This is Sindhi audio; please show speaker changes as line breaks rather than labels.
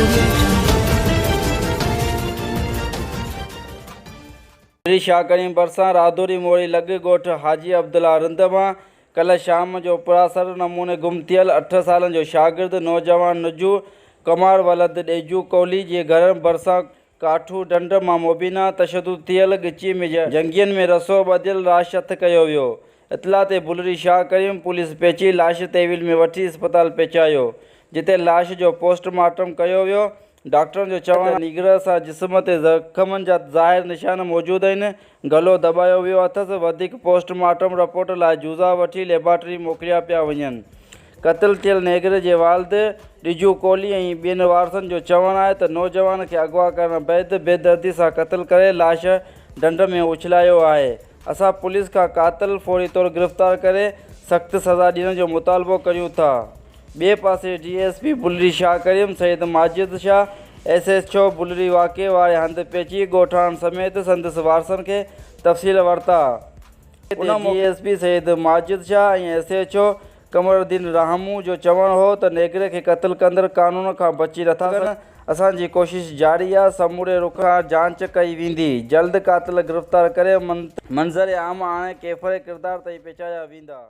Audio Jungle.
Shri Shah ڪريم ڀرسان راڌوري موڙي لڳ ڳوٺ حاجي عبدالله رند مان ڪلهه شام جو پراسرار نموني گم ٿيل اٺ سالن جو شاگرد نوجوان نجو ڪمار ولد ڏيجو ڪولهي جي گهر ڀرسان ڪاٺو ڍنڍ مان مبينا تشدد ٿيل ڳچي ۾ جنگين ۾ رسو ٻڌل لاش هٿ ڪيو ويو. اطلاع تي بلري شاهه ڪريم پوليس پهچي لاش تحويل ۾ وٺي اسپتال پهچايو جتي لاش جو پوسٽ مارٽم ڪيو ويو ڊاڪٽرن جو چوڻ آهي ته نينگر سان جسم تي زخمن جا ظاهر نشان موجود آهن، گلو دٻايو ويو اٿس، وڌيڪ پوسٽ مارٽم رپورٽ لاء جزا وٺي ليبارٽري موڪليا پيا وڃن. قتل ٿيل نينگر جي والد ڏجو ڪولهي ۽ ٻين وارثن جو چوڻ آهي ته نوجوان کي اغوا ڪرڻ بعد بيدردي سان قتل ڪري لاش ڍنڍ ۾ اڇلايو آهي، اسان پوليس کان قاتل فوري طور گرفتار ڪري سخت سزا ڏيڻ جو مطالبو ڪريون ٿا. ٻئي پاسي D S P Bulri Shah Karim Syed Majid Shah S H O Bulri واقعي واري هنڌ پهچي ڳوٺاڻن سميت سندس وارثن کي تفصيل ورتا. ان موقعي D S P Syed Majid Shah ۽ S H O Qamaruddin Rahmoon جو چوڻ هو ته نيگري کي قتل ڪندڙ قانون کان بچي نٿا سگهن، اسان جي ڪوشش جاري آهي، سموري رخ کان جاچ ڪئي ويندي، جلد قاتل گرفتار ڪري منظر عام آڻي ڪيفر ڪردار تائين پهچايا ويندا.